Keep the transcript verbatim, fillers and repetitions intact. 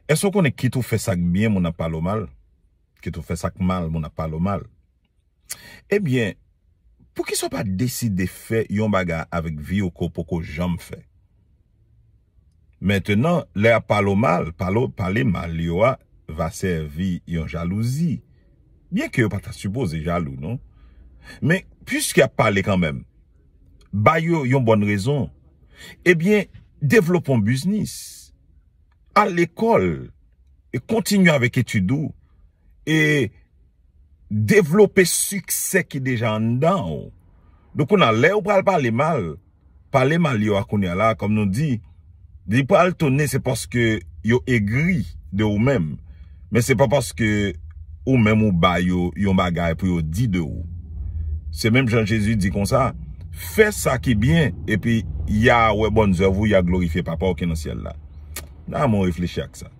Èske w konnen kit ou fè sa k byen, moun ap pale w mal? Kit ou fè sa k mal, moun ap pale w mal. Ebyen, poukisa w pa deside fè yon bagay avèk vi w ke w poko janm fè? Mentenan, lè y ap pale w mal, pale, pale mal yo a va sèvi yon jalouzi. Byenke yo pa ta sipoze jalou, non. Men, piske y ap pale kanmenm, ba yo yon bòn rezon. Ebyen, devlope yon biznis. Al lekòl. E kontinye avèk etid ou. E devlope siksè ki deja anndan w. Donk, kounye a, lè yo pral pale mal, pale mal yo a kounye a la, kòm nou di, li pral tounen, se paske yo egri de ou menm. Men se pa paske ou menm ou ba yo yon bagay pou yo di de ou. Se menm jan Jezi di konsa, fè sa ki byen, epi y a wè bòn zèv ou, y a glorifye Papa w ki nan syèl la. Nan men w reflechi ak sa.